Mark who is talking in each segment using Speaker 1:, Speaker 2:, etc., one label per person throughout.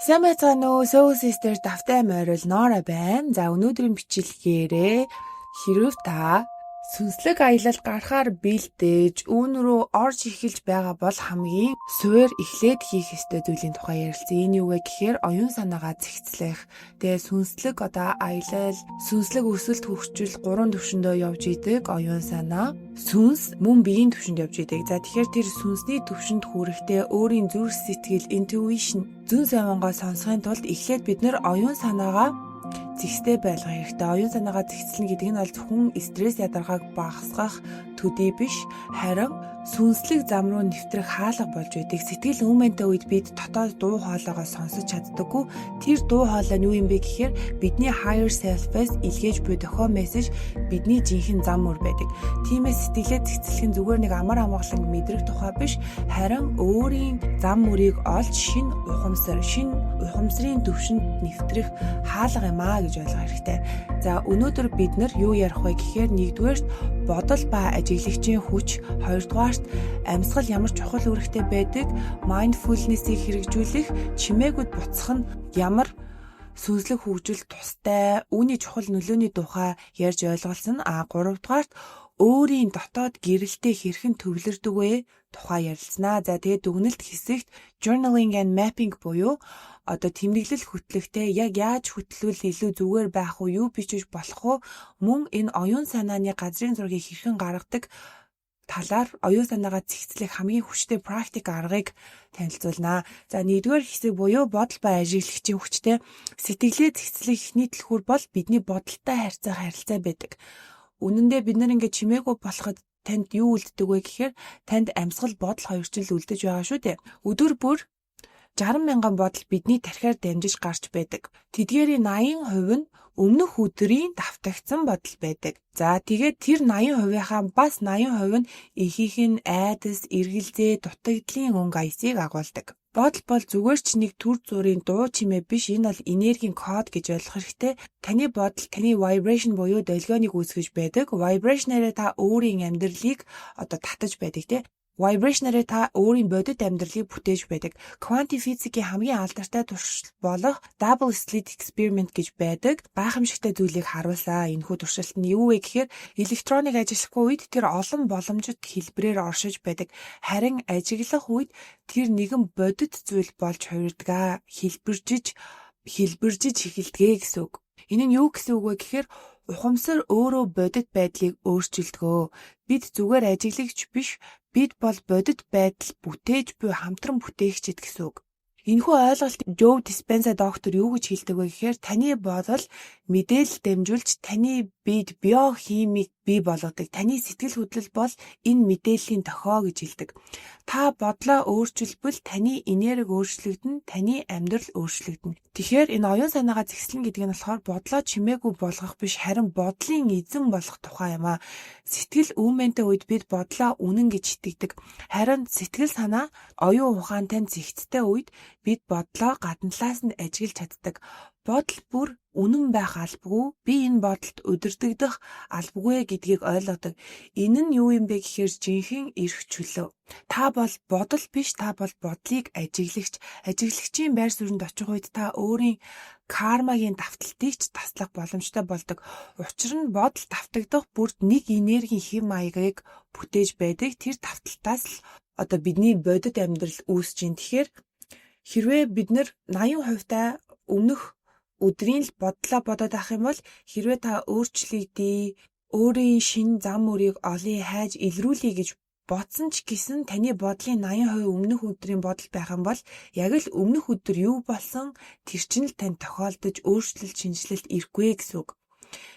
Speaker 1: Сайн байцгаана уу? Soul Sister давтай морил Нора байна. За, өнөөдрийн бичлэгээрээ хэрв та сүнслэг аялалд гарахаар бэлдэж, үүн рүү орж эхэлж байгаа бол хамгийн суурь эхлээд хийх ёстой зүйлийн тухай ярилцсан. Энэ юу вэ гэхээр оюун санаагаа зэгцлэх. Тэгээ сүнслэг одоо аялал, сүнслэг өсөлт, хөгжил гурван төвшөндөө явж идэг: оюун санаа, сүнс, мөн биеийн төвшөнд явж идэг. За, тэгэхээр тэр сүнсний төвшөнд хүрэхдээ өөрийн зүрх сэтгэл, intuition, зөн совингоо сонсохын тулд эхлээд бид нар оюун санаагаа зэгцтэй байлгах хэрэгтэй. Оюун санаагаа зэгцлэнэ гэдэг нь бол зөвхөн стресс, ядаргааг багасгах төдий биш, харин сүнслэг зам руу нэвтрэх хаалга болж байдаг. Сэтгэл үүмэнтэй үед бид дотоод дуу хоолойгоо сонсож чаддаггүй. Тэр дуу хоолой нь юу юм бэ гэхээр бидний higher self-ээс илгээж буй дохио мессеж, бидний жинхэнэ зам мөр байдаг. Тиймээс сэтгэлээ зэгцлэх нь зүгээр нэг амар амгалан мэдрэх тухай биш, харин өөрийн зам мөрийг олж шинэ ухамсар, шинэ ухамсарын төвшөнд нэвтрэх хаалга юм аа гэж ойлгох хэрэгтэй. За, өнөөдөр бид нар юу ярих вэ гэхээр нэгдүгээрт бодол ба ажиглагчийн хүч, хоёрдугаарт амьсгал ямар чухал үүрэгтэй байдаг, mindfulness-ийг хэрэгжүүлэх, чимээгүйд буцах нь ямар сүнслэг хөгжил тустай, үүний чухал нөлөөний тухай ярьж ойлголцсон. А гуравдугаарт өөрийн дотоод гэрэлтэй хэрхэн төвлөрдөг вэ тухай ярилцсанаа. За, тэгээд дүгнэлт хэсэгт journaling and mapping буюу одоо тэмдэглэл хөтлөхтэй яг яаж хөтлөвөл илүү зүгээр байх уу, юу бичиж болох уу, мөн энэ оюун санааны газрын зургийг хэрхэн гаргадаг талаар, оюун санаагаа зэгцлэх хамгийн хүчтэй практик аргыг танилцуулнаа. За, нэгдүгээр хэсэг буюу бодол ба ажиглагчийн хүчтэй. Сэтгэлээ зэгцлэх эхний түлхүүр бол бидний бодолтой харьцах харилцаа байдаг. Үнэн дээр бид нар ингээд чимээгүй болоход танд юу үлддэг вэ гэхээр танд амьсгал, бодол хоёр ч л үлдэж байгаа шүү дээ. Өдөр бүр 60 мянган бодол бидний тархиар дамжиж гарч байдаг. Тэдгээрийн 80% нь өмнөх өдрийн давтагдсан бодол байдаг. За, тэгээд тэр 80%-ийнхаа бас 80% нь ихэнх нь айдас, эргэлзээ, дутагдлын өнгө аясыг агуулдаг. Бодол бол зүгээр ч нэг түр зуурын дуу чимээ биш, энэ бол энергийн код гэж ойлгох хэрэгтэй. Таны бодол таны vibration буюу долгионыг үүсгэж байдаг. Vibration-аараа та өөрийн амьдралыг одоо татаж байдаг, тий. Vibration-аараа та өөрийн бодит амьдралыг бүтээж байдаг. Квантын физикийн хамгийн алдартай туршилт болох double slit experiment гэж байдаг. Гайхамшигтай зүйлийг харуулсан. Энэхүү туршилт нь юу вэ гэхээр электроныг ажиллахгүй үед тэр олон боломжит хэлбэрээр оршиж байдаг. Харин ажиглах үед тэр нэгэн бодит зүйл болж хувирдаг, хэлбэржиж хэлбэржиж эхэлдэг гэсэн үг. Энэ нь юу гэсэн үг вэ гэхээр ухамсар өөрөө бодит байдлыг өөрчилдөг. Бид зүгээр ажиглагч биш, бид бол бодит байдал бүтээж буй хамтран бүтээгчид гэсэн үг. Энэхүү ойлголт Joe Dispenza доктор юу гэж хэлдэг вэ гэхээр таны бодол мэдээлэл дамжуулж таны биед биохимик бий болгодог. Таны сэтгэл хөдлөл бол энэ мэдээллийн дохио гэж хэлдэг. Та бодлоо өөрчилбөл таны энерги өөрчлөгдөнө, таны амьдрал өөрчлөгдөнө. Тэгэхээр энэ оюун санаагаа зэгцлэн гэдэг нь болохоор бодлоо чимээгүй болгох биш, харин бодлын эзэн болох тухай юм аа. Сэтгэл үүмэнтэй үед бид бодлоо үнэн гэж итгэдэг. Харин сэтгэл санаа, оюун ухаантай зэгцтэй үед бид бодлоо гадна талаас нь ажиглаж чаддаг. Бодол бүр үнэн байх албагүй, би энэ бодолд удирдагдах албагүй гэдгийг ойлгодог. Энэ нь юу юм бэ гэхээр жинхэнэ эрх чөлөө. Та бол бодол биш, та бол бодлыг ажиглагч. Ажиглагчийн байр суурьнд очих үед та өөрийн кармагийн давталтыг ч таслах боломжтой болдог. Учир нь бодол давтагдах бүрд нэг энергийн хэв маягийг бүтээж байдаг. Тэр давталтаас л одоо бидний бодит амьдрал үүсэж байна. Тэгэхээр хэрвээ бид нар 80% та өмнөх өдрийн л бодлоо бодоод авах юм бол хэрвээ та өөрчлөгдөе, өөрийн шинэ зам мөрийг олъё, хайж илрүүлье гэж бодсон ч гэсэн таны бодлын 80% өмнөх өдрийн бодол байх юм бол яг л өмнөх өдөр юу болсон, тэр чинь л танд тохиолдож, өөрчлөлт, шинэчлэлт ирэхгүй гэсэн үг.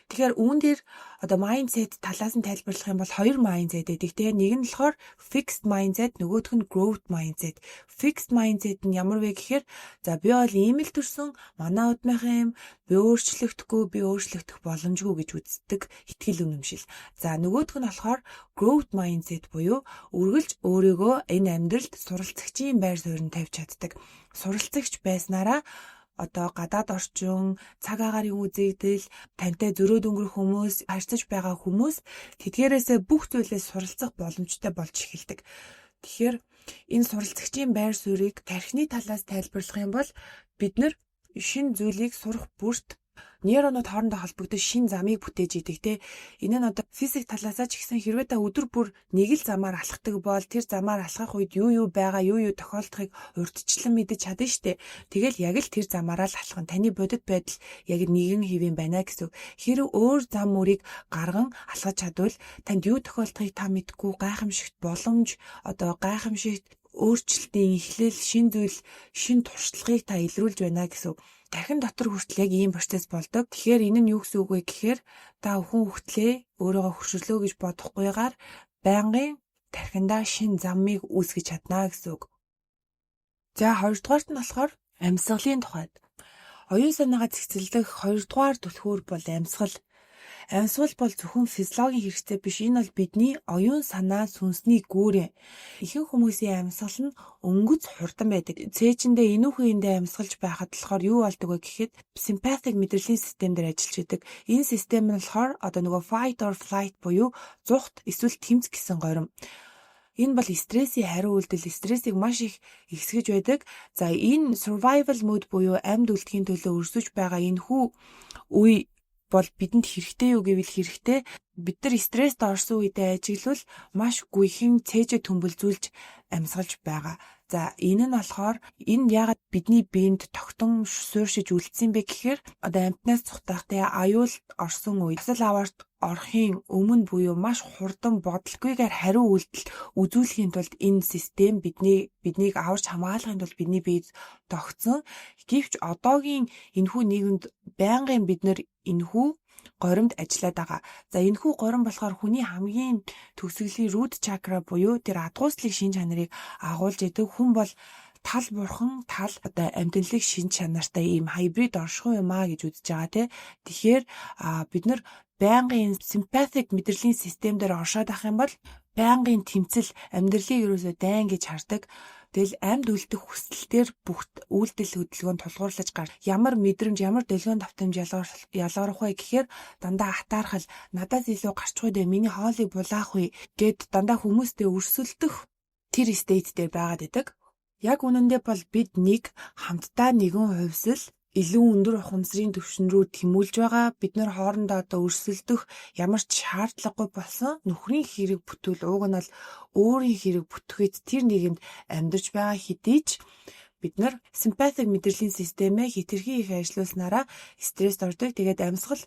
Speaker 1: Тэгэхээр үүн дээр одоо mindset талаас нь тайлбарлах юм бол хоёр mindset байдаг, те. Нэг нь болохоор fixed mindset, нөгөөх нь growth mindset. Fixed mindset нь ямар вэ гэхээр за, би бол ийм л төрсөн, манай удмынхан юм, би өөрчлөгдөхгүй, би өөрчлөгдөх боломжгүй гэж үздэг итгэл үнэмшил. За, нөгөөх нь болохоор growth mindset буюу үргэлж өөрийгөө энэ амьдралд суралцагчийн байр суурьнд тавьж чаддаг. Суралцагч байснараа одоо гадаад орчин, цаг агаарын үзэгдэл, тантай зөрөөд өнгөрөх хүмүүс, харьцаж байгаа хүмүүс, тэдгээрээсээ бүх зүйлээс суралцах боломжтой болж эхэлдэг. Тэгэхээр Энэ суралцагчийн байр суурийг тархины талаас тайлбарлах юм бол бид нар шинэ зүйлийг сурах бүрт нейронууд хоорондоо холбогдож шинэ замыг бүтээж идэг те. Энэ нь одоо физик талаасаа ч гэсэн хэрвээ та өдөр бүр нэг л замаар алхдаг бол тэр замаар алхах үед юу юу байгаа, юу юу тохиолдохыг урьдчилан мэдэж чадна штэ. Тэгэл яг л тэр замаараа л алхах нь таны бодит байдал яг нэгэн хэвийн байна гэсэн үг. Хэрэг өөр зам мөрийг гарган алхаж чадвал танд юу тохиолдохыг та мэдэхгүй, гайхамшигт боломж, одоо гайхамшигт өөрчлөлтийн эхлэл, шинэ зүйл, шинэ туршлагыг та илрүүлж байна гэсэн үг. Тархин дотор хүртэл яг ийм процесс болдог. Тэгэхээр энэ нь юу гэсэн үг вэ гэхээр та хүн хүртлээ өөрийгөө хөрширлөө гэж бодохгүйгээр байнгын тархиндаа шинэ замыг үүсгэж чадна гэсэн үг. За, хоёрдугаарт нь болохоор амьсгалын тухайд. Оюун санаагаа цэгцэлдэх хоёрдугаар түлхүүр бол амьсгал. Амьсгал бол зөвхөн физиологийн хэрэгцээ биш. Энэ бол бидний оюун санаа, сүнсний гүүрэн. Ихэнх хүмүүсийн амьсгал нь өнгөц хурдан байдаг. Цээжиндээ энүүхэн эндээ амьсгалж байхад болохоор юу болдог вэ гэхэд sympathetic мэдрэлийн систем дээр ажиллаж идэг. Энэ систем нь болохоор одоо нөгөө fight or flight буюу зугт эсвэл тэмц гэсэн горим. Энэ бол стрессийн хариу үйлдэл, стрессийг маш их ихсгэж байдаг. За, энэ survival mode буюу амьд үлдэхийн төлөө өрсөж байгаа энэ хүү үе бол бидэнд хэрэгтэй юу гэвэл хэрэгтэй. Бид нар стресст орсон үедээ ажиглавал маш гүйхэн цээжээ төмбөлзүүлж амьсгалж байгаа. За, энэ нь болохоор энэ яагаад бидний биед тогтон суурьшиж үлдсэн бэ гэхээр одоо амьтнаас зугтаах те аюулд орсон үед, дасал аваарт орохын өмнө буюу маш хурдан бодолгүйгээр хариу үйлдэл үзүүлэхийн тулд энэ систем биднийг аварч хамгаалахын тулд бидний биед тогтсон. Гэвч одоогийн энэхүү нийгэмд байнгын бид нар энэхүү горимд ажиллаад байгаа. За, энэхүү горим болохоор хүний хамгийн төгсгөлийн root chakra буюу тэр адгууслыг шинж чанарыг агуулж идэг. Хүн бол тал бурхан, тал одоо амьтанлаг шинж чанартай ийм hybrid оршихуй юм а гэж үзэж байгаа тий. Тэгэхээр бид нар байнгын sympathetic мэдрэлийн систем дээр оршоод ах юм бол байнгын тэмцэл, амьдралыг ерөөсөө дайн гэж хардаг. Тэгэл амьд үлдэх хүсэлтээр бүх үйлдэл хөдөлгөөнд тулгуурлаж гар. Ямар мэдрэмж, ямар долгион давтамж ялгарах вэ гэхээр дандаа атаархал, надаас илүү гарчих үү, миний хоолыг булаах вэ гэд дандаа хүмүүстэй өрсөлдөх тэр state дээр байгаад байдаг. Яг үнэндээ бол бид нэг хамтдаа нэгэн хувьсэл илүү өндөр ухамсарын түвшин рүү тэмүүлж байгаа. Бид нар хоорондоо одоо өрсөлдөх ямар ч шаардлагагүй болсон. Нөхрийн хэрэг бүтвэл уг нь бол өөрийн хэрэг бүтгэхэд тэр нийгэмд амьдарч байгаа хэдий ч бид нар sympathetic мэдрэлийн системээ хэтэрхий их ажиллуулснараа стресст ордог. Тэгээд амьсгал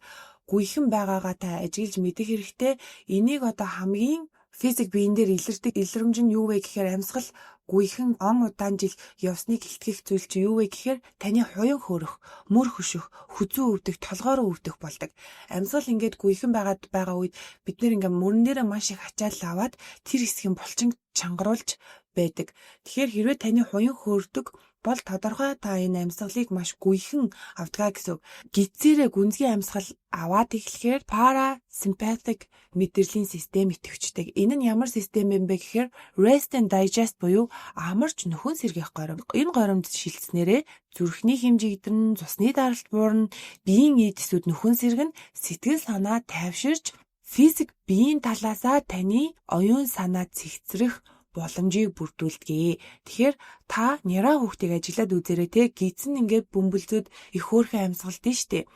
Speaker 1: гүйхэн байгаагаа та ажиглаж мэдэх хэрэгтэй. Энийг одоо хамгийн физик биен дээр илэрдэг илрэмж нь юу вэ гэхээр амьсгал гүйхэн он удаан жил явсныг илтгэх зүйл чи юу вэ гэхээр таны хуян хөөрөх, мөр хөшөх, хүзүү өвдөх, толгойроо өвдөх болдог. Амьсгал ингээд гүйхэн байгаад байгаа үед бид нар ингээд мөрөн дээрээ маш их ачаал аваад тэр хэсгийн булчин чангаруулж байдаг. Тэгэхээр хэрвээ таны хуян хөөрдөг бол тодорхой та энэ амьсгалыг маш гүйхэн авдгаа гэсэн үг. Гидсээрээ гүнзгий амьсгал аваад эхлэхээр parasympathetic мэдрэлийн систем идэвхждэг. Энэ нь ямар систем юм бэ гэхээр rest and digest буюу амарч нөхөн сэргээх горим. Энэ горимд шилжснээрээ зүрхний хэмжигдэрнэ, цусны даралт буурна, биеийн эд эсүүд нөхөн сэргэнэ, сэтгэл санаа тайвширч, физик биеийн талаасаа таны оюун санаа цэгцрэх боломжийг бүрдүүлдэг. Тэгэхээр та няраа хүүхдийг ажиглаад үзээрэй те, гидс нь ингээд бөмбөлзөөд их хөөрхөн амьсгалдсан штэ.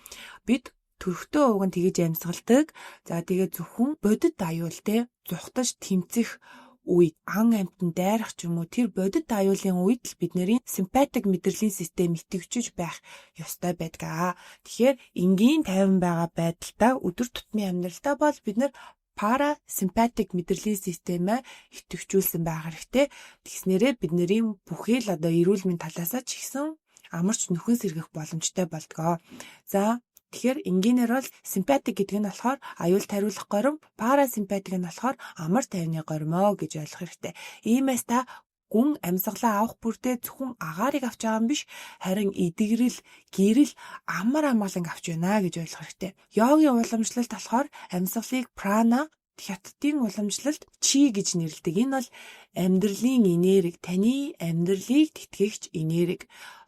Speaker 1: Бид төрхтөө уг нь тэгэж амьсгалдаг. За, тэгээ зөвхөн бодит аюул те, зугтаж тэмцэх үед, ан амьтан дайрах ч юм уу, тэр бодит аюулын үед л бидний sympathetic мэдрэлийн систем идэвхжиж байх ёстой байдаг. Тэгэхээр энгийн тайван байгаа байдалтай өдөр тутмын амьдралдаа бол бид нар parasympathetic мэдрэлийн системээ идэвхжүүлсэн байх хэрэгтэй. Тэгснээрээ бидний бүхий л одоо эрүүл мэнд талаасаа ч гэсэн амарч нөхөн сэргэх боломжтой болдгоо. За, тэгэхээр энгийнээр бол sympathetic гэдэг нь болохоор аюулд хариулах горим, parasympathetic нь болохоор амар тайвны горимоо гэж ойлгох хэрэгтэй. Иймээс та гүн амьсгалаа авах бүртээ зөвхөн агаарыг авч байгаа юм биш, харин эдгэрэл, гэрэл, амар амгаланг авч байна гэж ойлгох хэрэгтэй. Йогийн уламжлалт болохоор амьсгалыг прана, хятадын уламжлалт чи гэж нэрлэдэг. Энэ бол амьдралын энерги, таны амьдралыг тэтгэгч энерги.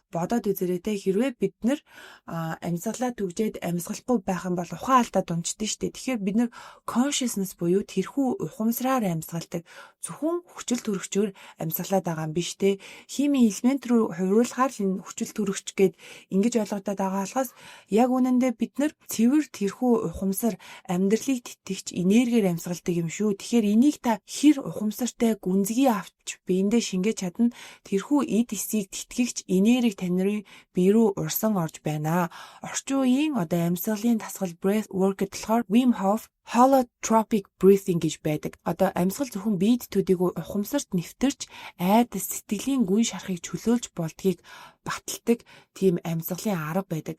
Speaker 1: Бодоод үзээрэй те, хэрвээ бид нар амьсгалаа түгжээд амьсгалахгүй байх юм бол ухаан алдаад унчдээ штэ. Тэгэхээр бид нар consciousness буюу тэрхүү ухамсараар амьсгалдаг. Зөвхөн хүчил төрөгчөөр амьсгалаад байгаа юм биш те. Химийн элемент рүү хувируулахаар л энэ хүчил төрөгч гээд ингэж ойлгогдоод байгаа болохоос яг үнэндээ бид нар цэвэр тэрхүү ухамсар, амьдралыг тэтгэгч энергиэр амьсгалдаг юм шүү. Тэгэхээр энийг та хэр ухамсартай гүнзгий авч биендээ шингээж чадна, тэрхүү эд эсийг тэтгэгч энерги таны бие рүү урсан орж байна. Орчин үеийн одоо амьсгалын дасгал breath work болохоор Wim Hof holotropic breathing гэж байдаг. Одоо амьсгал зөвхөн биед төдийгүй ухамсарт нэвтэрч айдас, сэтгэлийн гүн шарахыг чөлөөлж болдгийг баталдаг тийм амьсгалын арга байдаг.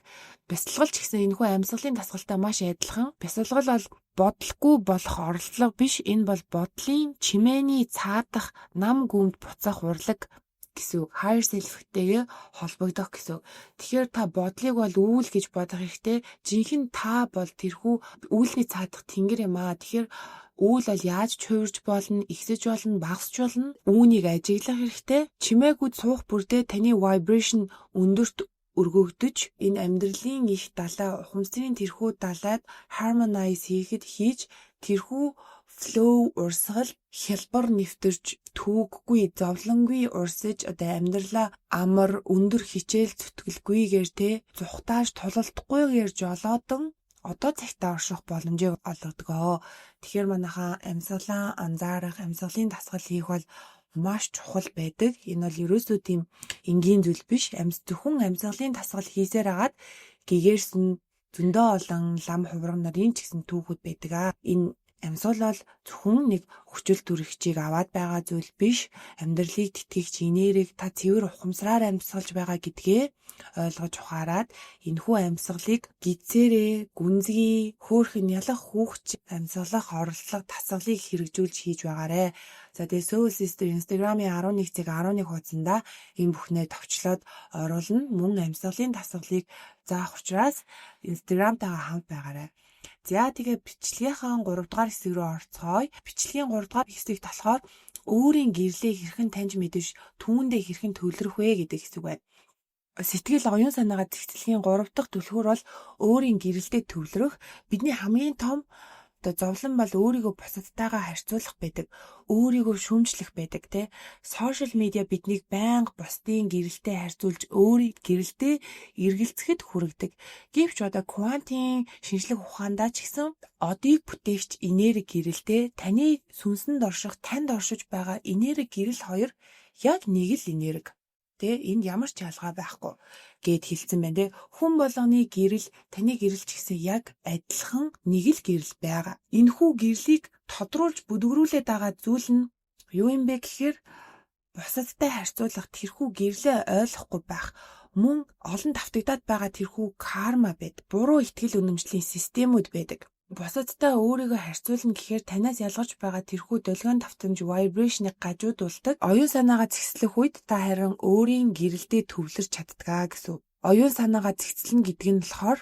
Speaker 1: Бясалгал ч гэсэн энэхүү амьсгалын дасгалтай маш адилхан. Бясалгал бол бодлогүй болох оролдлого биш. Энэ бол бодлын чимээний цаадах нам гүмд буцах урлаг гэсэн үг. Higher self-тэйгээ холбогдох гэсэн үг. Тэгэхээр та бодлыг бол үүл гэж бодох хэрэгтэй. Жинхэнэ та бол тэрхүү үүлний цаадах тэнгэр юм аа. Тэгэхээр үүл бол яаж ч хувирч болно, ихсэж болно, багасч болно. Үүнийг ажиглах хэрэгтэй. Чимээгүйд суух бүрдээ таны vibration өндөрт өргөгдөж, энэ амьдралын их далай, ухамсарын тэрхүү далайд harmonize хийхэд хийж тэрхүү flow, урсгал, хялбар нэвтэрч, түүггүй, зовлонгүй урсаж, одоо амьдралаа амар өндөр хичээл зүтгэлгүйгээр те, зугтааж тулалдахгүйгээр жолоодон одоо цагтаа орших боломжийг олгодог. Тэгэхээр манайхаа амьсгалаа анзаарах, амьсгалын дасгал хийх бол маш чухал байдаг. Энэ бол ерөөсөө тийм энгийн зүйл биш. Зөвхөн амьсгалын дасгал хийсээр агаад гэгээрсэн зөндөө олон лам хувраг нарын ч гэсэн түүхүүд байдаг аа. Энэ амьсгал бол зөвхөн нэг хүчил төрөгчийг аваад байгаа зүйл биш. Амьдралыг тэтгэгч энергийг та цэвэр ухамсараар амьсгалж байгаа гэдгээ ойлгож ухаарад энэхүү амьсгалыг гидсээрээ гүнзгий, хөөхөн ялах хүүхч амьсгалах оролдлого дасгалыг хэрэгжүүлж хийж байгаарэ. За, тэгээ Soul Sister Instagram-ийн 11 цаг 11 хуудсандаа энэ бүхнээ товчлоод оруулна. Мөн амьсгалын дасгалыг заах учраас Instagram-тайгаа хамт байгаарай. За, тэгээ бичлэгийнхаа 3 дугаар хэсэг рүү орцгоё. Бичлэгийн 3 дугаар хэсэгт болохоор өөрийн гэрлээ хэрхэн таньж мэдэж, түүндээ хэрхэн төвлөрөх вэ гэдэг хэсэг байна. Сэтгэл оюун санаагаа зэгцлэхийн 3 дахь түлхүүр бол өөрийн гэрэлдээ төвлөрөх. Бидний хамгийн том одоо зовлон бол өөрийгөө бусадтайгаа харьцуулах байдаг. Өөрийгөө шүүмжлэх байдаг те. Social media биднийг байнга бусдын гэрэлтэй харьцуулж, өөрийн гэрэлдээ эргэлзэхэд хүргэдэг. Гэвч одоо квантын шинжлэх ухаандаа ч гэсэн одыг бүтээгч энерги гэрэлтэй, таны сүнсэнд орших, танд оршиж байгаа энерги гэрэл хоёр яг нэг л энерги. Тэ, энд ямар ч ялгаа байхгүй гээд хэлсэн байна те. Хүн болгоны гэрэл, таны гэрэл ч гэсэн яг адилхан нэг л гэрэл байгаа. Энэхүү гэрлийг тодруулж бүдгэрүүлээд байгаа зүйл нь юу юм бэ гэхээр бусадтай харьцуулах, тэрхүү гэрлээ ойлгохгүй байх, мөн олон давтагдаад байгаа тэрхүү карма байд. Буруу итгэл үнэмшлийн системүүд байдаг. Бусадтай өөрийгөө харьцуулна гэхээр танаас ялгарч байгаа тэрхүү долгион давтамж, vibration-ыг гажуудуулдаг. Оюун санаагаа зэгцлэх үед та харин өөрийн гэрэлдээ төвлөрч чаддаг гэсэн үг. Оюун санаагаа зэгцлэнэ гэдэг нь болохоор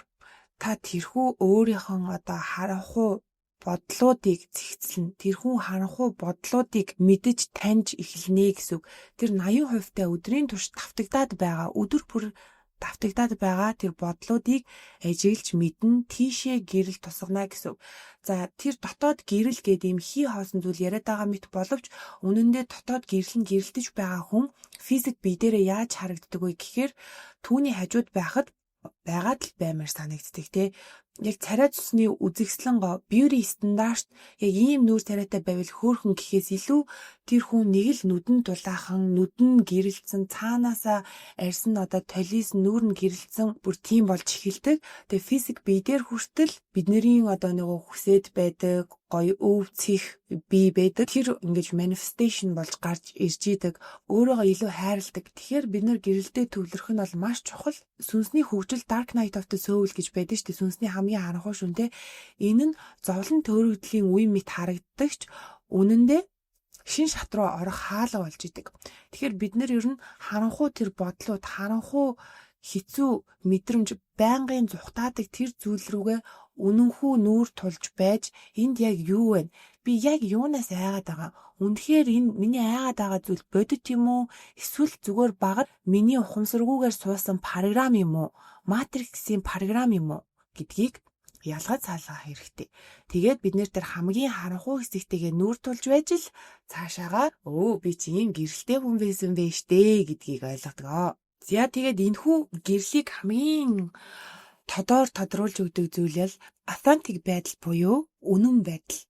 Speaker 1: та тэрхүү өөрийнхөө одоо харанхуй бодлуудыг зэгцлэнэ. Тэрхүү харанхуй бодлуудыг мэдэж таньж эхэлнэ гэсэн үг. Тэр 80% та өдрийн турш давтагдаад байгаа, өдөр бүр давтагдаад байгаа тэр бодлуудыг ажиглаж мэднэ, тийшээ гэрэл тусгана гэсэн үг. За, тэр дотоод гэрэл гэдэг ийм хий хоосон зүйл яриад байгаа мэт боловч үнэндээ дотоод гэрэл нь гэрэлтэж байгаа хүн физик бие дээрээ яаж харагддаг вэ гэхээр түүний хажууд байхад байгаад л баймаар санагддаг те. Яг царай цусны үзэгслэн beauty стандарт, яг ийм нүүр царайтай байвал хөөрхөн гэхээс илүү тэр хүн нэг л нүдэн дулаахан, нүдэн гэрэлтсэн, цаанаасаа арьс нь одоо толис, нүүр нь гэрэлтсэн, бүр тийм болж эхэлдэг. Тэгээ физик бие дээр хүртэл бидний одоо нөгөө хүсээд байдаг гоё өв цэх бие байдаг. Тэр ингэж manifestation болж гарч ирж идэг. Өөрийгөө илүү хайрладаг. Тэгэхээр бид нар гэрэлдээ төвлөрөх нь бол маш чухал. Сүнсний хөгжил, Dark Night of the Soul гэж байдаг шүү дээ. Сүнсний хамгийн харанхуй шөнө те. Энэ нь зовлон төөрөгдлийн үе мэт харагддагч үнэндээ шин шат руу орох хаалга болж идэг. Тэгэхээр бид нар ер нь харанхуй тэр бодлууд, харанхуй хэцүү мэдрэмж, байнгын зугтаадаг тэр зүйл рүүгээ Үнэнхүү нүүр тулж байж энд яг юу вэ? Би яг юунаас айгаад байгаа? Үнэхээр энэ миний айгаад байгаа зүйл бодит юм уу? Эсвэл зүгээр багад миний ухамсаргүйгээр суусан програм юм уу? Матриксын програм юм уу гэдгийг ялгаж салгах хэрэгтэй. Тэгээд бид нэр тэр хамгийн харанхуй хэсэгтэйгээ нүүр тулж байж л цаашаагаа би чи ийм гэрэлтэй хүн байсан байж штэ гэдгийг ойлгодог. За, тэгээд энэхүү гэрлийг хамгийн тодоор тодруулж өгдөг зүйл л authentic байдал буюу үнэн байдал.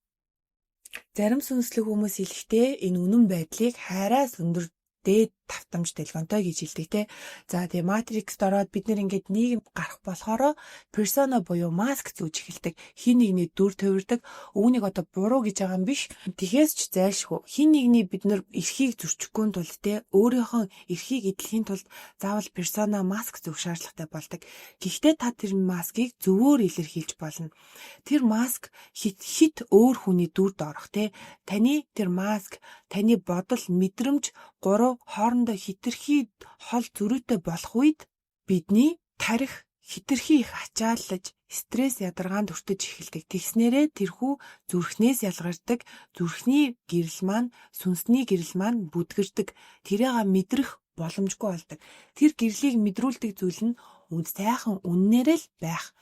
Speaker 1: Зарим сүнслэг хүмүүс хэлэхдээ энэ үнэн байдлыг хайраас өндөр дээд давтамж долгионтой гэж хэлдэг те. За, тэгээ Matrix-д ороод бид нэр ингээд нийгэм гарах болохоро persona буюу маск зүүж эхэлдэг. Хэн нэгний дүр тувирдаг. Үүнийг одоо буруу гэж байгаа юм биш. Тэгэхээс ч зайлшгүй хэн нэгний бид нар эрхийг зөрчихгүй тулд те, өөрийнхөө эрхийг эдлэхийн тулд заавал persona, маск зүүх шаардлагатай болдог. Гэхдээ та тэр маскыг зөвөөр илэрхийлж болно. Тэр маск хэт хэт өөр хүний дүрд орох те. Таны тэр маск, таны бодол, мэдрэмж гурав хоорондоо хэтэрхий хол зөрүүтэй болох үед бидний тархи хэтэрхий их ачааллаж, стресс, ядаргаанд өртөж эхэлдэг. Тэгснээрээ тэрхүү зүрхнээс ялгардаг зүрхний гэрэл маань, сүнсний гэрэл маань бүдгэрдэг. Тэрийг мэдрэх боломжгүй болдог. Тэр гэрлийг мэдрүүлдэг зүйл нь үнд сайхан үннээрээ л байх.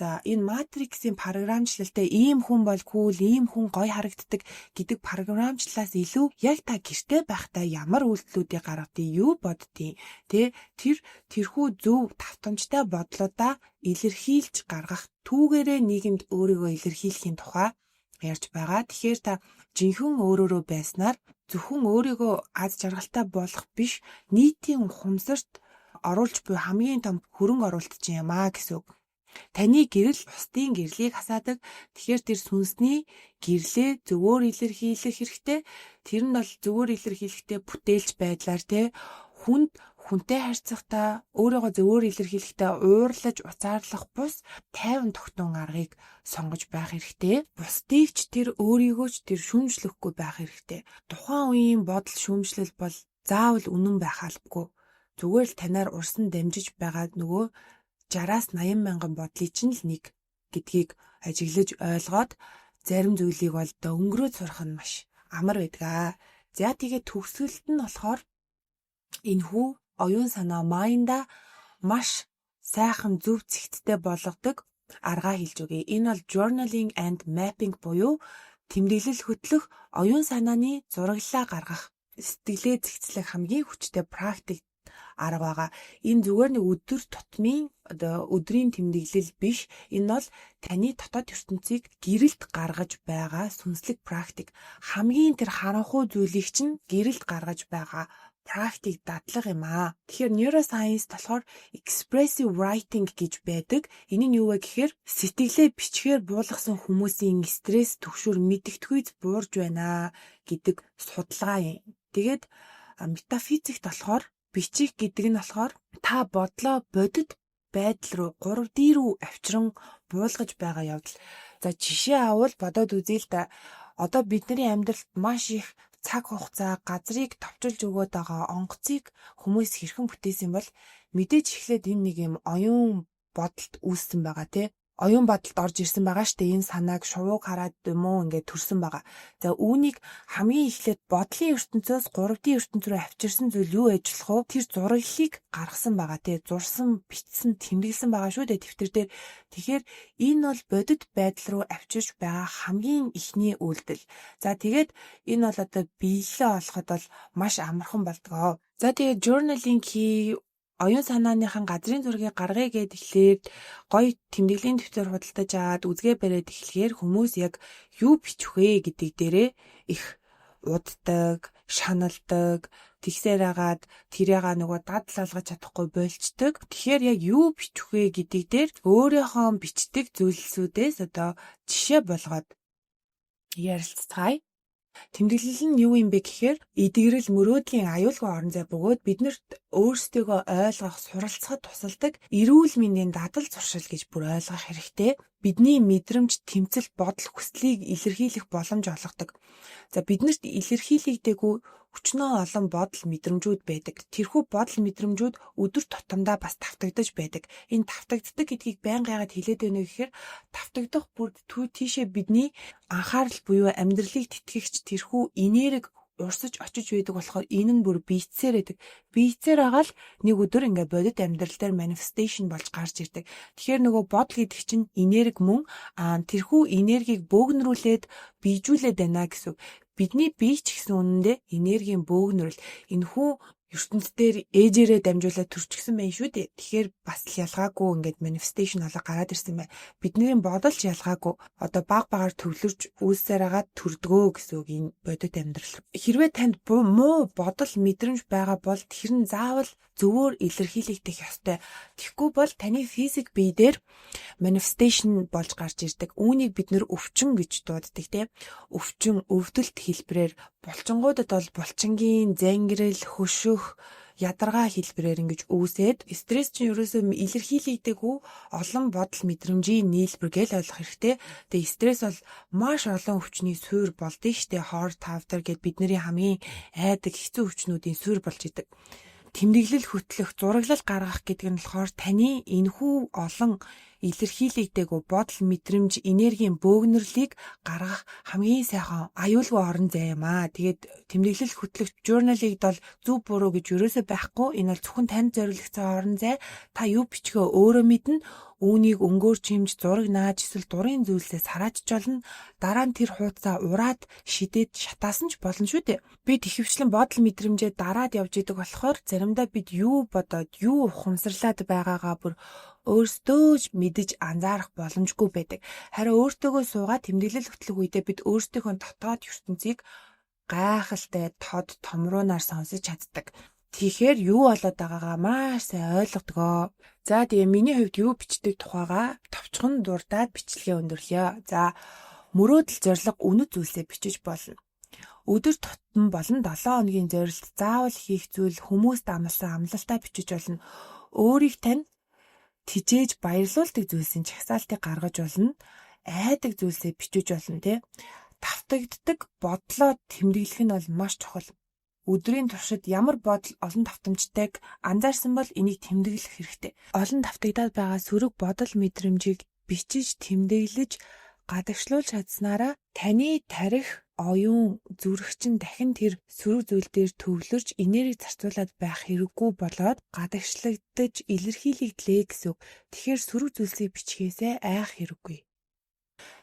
Speaker 1: За, энэ матриксын програмчлалтай ийм хүн бол cool, ийм хүн гоё харагддаг гэдэг програмчлалаас илүү яг та гэрте байхдаа ямар үйлдэлүүдийг гаргадгийг, юу боддгийг тэ, тэр тэрхүү зөв давтамжтай бодлуудаа илэрхийлж гаргах, түүгээрээ нийгэмд өөрийгөө илэрхийлэхийн тухай ярьж байгаа. Тэгэхээр та жинхэнэ өөрөөрөө байснаар зөвхөн өөрийгөө аз жаргалтай болох биш, нийтийн ухамсарт оруулж буй хамгийн том хөрөнгө оруулалт чинь юм аа гэсэн үг. Таны гэрэл бусдын гэрлийг хасаадаг. Тэгэхээр тэр сүнсний гэрлээ зөвөөр илэрхийлэх хэрэгтэй. Тэр нь бол зөвөөр илэрхийлэхдээ бүтээлч байдлаар те, хүнд хүнтэй харьцахдаа өөрийгөө зөвөөр илэрхийлэхдээ уурлаж уцаарлах бус, тайван тогтун аргыг сонгож байх хэрэгтэй. Бусдыг ч тэр, өөрийгөө ч тэр шүүмжлэхгүй байх хэрэгтэй. Тухайн үеийн бодол, шүүмжлэл бол заавал үнэн байх албагүй. Зүгээр л танаар урсан дамжиж байгаа нөгөө 60-аас 80 мянган бодлын чинь л нэг гэдгийг ажиглаж ойлгоод зарим зүйлийг бол одоо өнгөрөөд сурах нь маш амар байдаг. За, тэгээд төгсгөлт нь болохоор энэхүү оюун санаа mind аа маш сайхан зөв зэгцтэй болгодог аргаа хэлж өгье. Энэ бол journaling and mapping буюу тэмдэглэл хөтлөх, оюун санааны зураглалаа гаргах, сэтгэлээ зэгцлэх хамгийн хүчтэй практик арга байгаа. Энэ зүгээр нэг өдөр тутмын одоо өдрийн тэмдэглэл биш. Энэ бол таны дотоод ертөнцийг гэрэлд гаргаж байгаа сүнслэг практик. Хамгийн тэр харанхуй зүйлийг чинь гэрэлд гаргаж байгаа практик, дадлага юм аа. Тэгэхээр neuroscience болохоор expressive writing гэж байдаг. Энэ нь юу вэ гэхээр сэтгэлээ бичгээр буулгасан хүмүүсийн стресс түгшүүр мэдэгдэхүйц буурж байна гэдэг судалгаа юм. Тэгээд метафизикт болохоор бичих гэдэг нь болохоор та бодлоо бодит байдал руу, 3D рүү авчран буулгаж байгаа явдал. За, жишээ авал бодоод үзье л да. Одоо бидний амьдралд маш их цаг хугацаа, газрыг товчилж өгөөд байгаа онгоцыг хүмүүс хэрхэн бүтээсэн бол мэдээж эхлээд энэ нэг юм оюун бодолд үүссэн байгаа тий, оюун бодолд орж ирсэн байгаа штэ, энэ санааг шувууг хараад юм уу, ингээд төрсэн байгаа. За, үүнийг хамгийн эхлээд бодлын ертөнцөөс 3D ертөнц рүү авчирсан зүйл юу байж болох вэ? Тэр зураглалыг гаргасан байгаа тий. Зурсан, бичсэн, тэмдэглэсэн байгаа шүү дээ дэвтэр дээр. Тэгэхээр энэ бол бодит байдал руу авчирч байгаа хамгийн эхний үйлдэл. За, тэгээд энэ бол одоо биелэлээ олоход бол маш амархан болдгоо. За, тэгээд journaling хий, оюун санааныхан газрын зургийг гаргая гэд эхлээд гоё тэмдэглэлийн дэвтэр худалдаж аваад үзгээ бариад эхлэхээр хүмүүс яг юу бичих вэ гэдэг дээрээ их уддаг, шаналдаг, тэгсээр агаад тэрийга нөгөө дадал алгаж чадахгүй болчдөг. Тэгэхээр яг юу бичих вэ гэдэг дээр өөрийнхөө бичдэг зүйлсүүдээс одоо жишээ болгоод ярилцгаая. Тэмдэглэл нь юу юм бэ гэхээр эдгэрэл, мөрөөдлийн аюулгүй орон зай бөгөөд биднэрт өөрсдийгөө ойлгох, суралцахад тусалдаг эрүүл мэндийн дадал зуршил гэж бүр ойлгох хэрэгтэй. Бидний мэдрэмж, тэмцэл, бодол, хүслийг илэрхийлэх боломж олгодог. За, биднэрт илэрхийлэгдээгүй Өчнөө олон бодол мэдрэмжүүд байдаг. Тэрхүү бодол мэдрэмжүүд өдөр тутамдаа бас давтагдаж байдаг. Энэ давтагддаг гэдгийг байнга яагаад хэлээд байна вэ гэхээр давтагдах бүр тийшээ бидний анхаарал буюу амьдралыг тэтгэгч тэрхүү энерги урсаж очиж байдаг болохоор энэ нь бүр биецээр байдаг. Биецээр байгаа л нэг өдөр ингээ бодит амьдрал дээр manifestation болж гарч ирдэг. Тэгэхээр нөгөө бодол гэдэг чинь энерги мөн, тэрхүү энергийг бөөгнөрүүлээд биежүүлээд байна гэсэн үг. Бидний бие ч гэсэн үнэндээ энергийн бөөгнөрөл. Энэхүү ертөнц дээр ээжээрээ дамжуулаад төрчихсөн байх шүү дээ. Тэгэхээр бас л ялгаагүй ингээд manifestation болоо гараад ирсэн байна. Бидний бодол ч ялгаагүй одоо баг багаар төвлөрч үйлсээр агаад төрдгөө гэсэн үг энэ бодит амьдрал. Хэрвээ танд муу бодол мэдрэмж байгаа бол тэр нь заавал зөвөөр илэрхийлэгдэх ёстой. Тэгэхгүй бол таны физик бие дээр manifestation болж гарч ирдэг. Үүнийг бид нэр өвчин гэж дууддаг, тийм. Өвчин, өвдөлт хэлбэрээр, булчингуудад бол булчингийн зангирал, хөшөх, ядаргаа хэлбэрээр ингэж үүсээд, стресс чинь ерөөсөө илэрхийлэгдээгүй олон бодол мэдрэмжийн нийлбэр гэж ойлгох хэрэгтэй. Тэгээ стресс бол маш олон өвчний суурь болдсон штэ. Хор тавдар гэд бидний хамгийн айдаг хэцүү өвчнүүдийн суурь болж идэг. Тэмдэглэл хөтлөх, зураглал гаргах гэдэг нь болохоор таны энэхүү олон илэрхийлэгдээгүй бодол мэдрэмж, энергийн бөөгнөрлийг гаргах хамгийн сайхан аюулгүй орон зай юм аа. Тэгээд тэмдэглэл хөтлөх journal-ыг бол зөв буруу гэж ерөөсөө байхгүй. Энэ бол зөвхөн танд зориулагдсан орон зай. Та юу бичихээ өөрөө мэднэ. Үүнийг өнгөөр чимж, зураг нааж эсвэл дурын зүйлсээ сараачж болно. Дараа нь тэр хуудасаа ураад шидээд шатаасан ч болно шүү дээ. Бид ихэвчлэн бодол мэдрэмжээ дараад явж идэг болохоор заримдаа бид юу бодоод, юу ухамсарлаад байгаагаа бүр өөрсдөө ч мэдэж анзаарах боломжгүй байдаг. Харин өөртөөгөө суугаад тэмдэглэл хөтлөх үедээ бид өөрсдийнхөө дотоод ертөнцийг гайхалтай тод томруунаар сонсож чаддаг. Тэгэхээр юу болоод байгаагаа маш сайн ойлгодгоо. За, тэгээ миний хувьд юу бичдэг тухайгаа товчхон дурдаад бичлэгээ өндөрлөё. За, мөрөөдөл, зорилго, үнэт зүйлсээ бичиж болно. Өдөр тутам болон 7 хоногийн зорилт, заавал хийх зүйл, хүмүүст амласан амлалтаа бичиж болно. Өөрийг тань тэжээж баярлуулдаг зүйлсийн жагсаалтыг гаргаж болно. Айдаг зүйлсээ бичиж болно, тий. Давтагддаг бодлоо тэмдэглэх нь бол маш чухал. Өдрийн туршид ямар бодол олон давтамжтайг анзаарсан бол энийг тэмдэглэх хэрэгтэй. Олон давтагдаад байгаа сөрөг бодол мэдрэмжийг бичиж тэмдэглэж гадагшлуулж чадсанараа таны тархи, оюун, зүрх чинь дахин тэр сөрөг зүйл дээр төвлөрч энерги зарцуулаад байх хэрэггүй болоод гадагшлагдаж илэрхийлэгдлээ гэсэн үг. Тэгэхээр сөрөг зүйлсийг бичгээсээ айх хэрэггүй.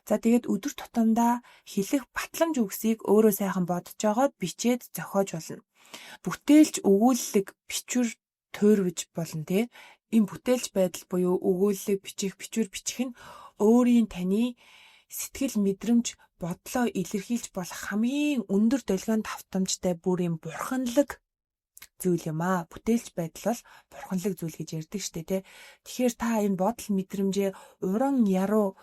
Speaker 1: За, тэгээд өдөр тутамдаа хэлэх батламж үгсийг өөрөө сайхан бодож жогоод бичээд зохиож болно. Бүтээлч өгүүллэг бичвэр туйрвж болно, тий. Энэ бүтээлч байдал буюу өгүүллэг бичих, бичвэр бичих нь өөрийн таны сэтгэл мэдрэмж, бодлоо илэрхийлж болох хамгийн өндөр долгион давтамжтай бүр юм бурханлаг зүйл юм аа. Бүтээлч байдал бол бурханлаг зүйл гэж ярьдаг штэ, тий. Тэгэхээр та энэ бодол мэдрэмжээ уран яруу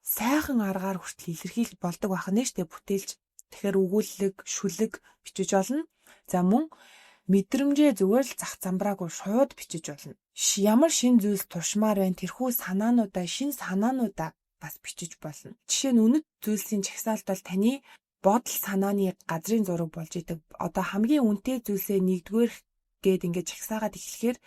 Speaker 1: сайхан аргаар хүртэл илэрхийлж болдог байх нь штэ, бүтээлч. Тэгэхээр өгүүллэг, шүлэг бичиж болно. За, мөн мэдрэмжээ зүгээр л зах замбраагүй шууд бичиж болно. Ямар шинэ зүйлс туршмаар байна, тэрхүү санаануудаа, шинэ санаануудаа бас бичиж болно. Жишээ нь, үнэт зүйлсийн жагсаалт бол таны бодол санааны газрын зураг болж идэг. Одоо хамгийн үнэтэй зүйлсээ нэгдүгээр гээд ингээд жагсаагаад эхлэхээр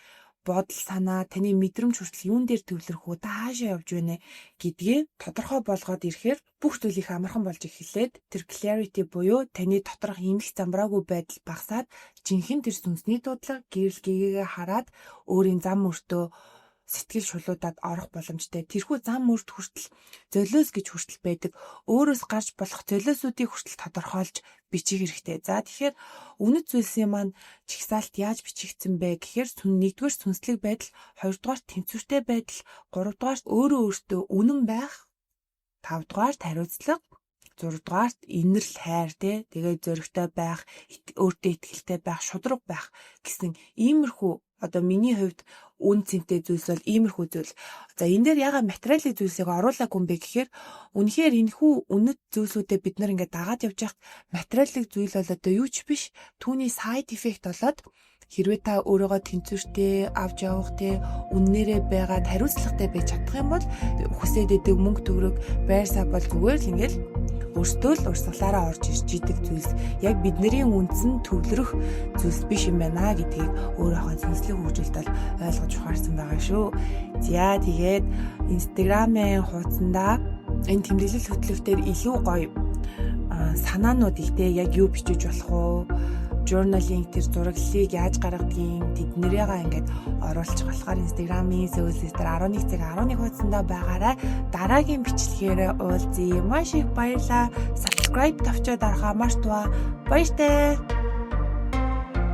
Speaker 1: бодол санаа, таны мэдрэмж хүртэл юун дээр төвлөрөх үү, та хаашаа явж байна гэдгээ тодорхой болгоод ирэхээр бүх зүйл их амархан болж эхэллээд, тэр clarity буюу таны доторх эмх замбраагүй байдал багасаад, жинхэнэ тэр сүнсний дуудлага, гэрэл гэгээгээ хараад өөрийн зам мөртөө сэтгэл шулуудаад орох боломжтой. Тэрхүү зам мөрд хүртэл золиос гэж хүртэл байдаг. Өөрөөс гарч болох золиосуудыг хүртэл тодорхойлж бичих хэрэгтэй. За, тэгэхээр үнэт зүйлсийн маань жагсаалт яаж бичигдсэн бэ гэхээр нэгдүгээр сүнслэг байдал, хоёрдугаар тэнцвэртэй байдал, гуравдугаар өөрөө өөртөө үнэн байх, тавдугаарт хариуцлага, зурдугаарт инэрл хайр, те, тэгээд зоригтой байх, өөртөө итгэлтэй байх, шударга байх гэсэн иймэрхүү. Одоо миний хувьд үн цэнтэй зүйлс бол иймэрхүү зүйл. За, энэ дээр ягаад материалын зүйлсийг оруулаагүй юм бэ гэхээр үнэхээр энэхүү үнэт зүйлсүүдээ бид нар ингээд дагаад явж байхад материалын зүйл бол одоо юу ч биш. Түүний side effect болоод, хэрвээ та өөрийгөө тэнцвэртэй авч явах, те, үннээрээ байгаад хариуцлагатай байж чадах юм бол хүсээд идэг мөнгө төгрөг, байр сав бол зүгээр л ингээл Өөртөө л урсгалаараа орж ирж идэг зүйлс, яг бидний үндсэн төвлөрөх зүйлс биш юм байна гэдгийг өөрийнхөө сүнслэг хөгжилд бол ойлгож ухаарсан байгаа шүү. За, тэгээд Instagram-ын хуудсандаа энэ тэмдэглэл хөтлөх дээр илүү гоё санаануудыг, те, яг юу бичиж болох уу, journaling, тэр зураглалыг яаж гаргадгийг тэднэрээгээ ингээд оруулчих болохоор Instagram-ийн Soul Sister 11 цаг 11 хуудсандаа байгаарай. Дараагийн бичлэгээр уулзъя. Маш их баярлалаа. Subscribe товчоо дарахаа мартваа. Баяртай.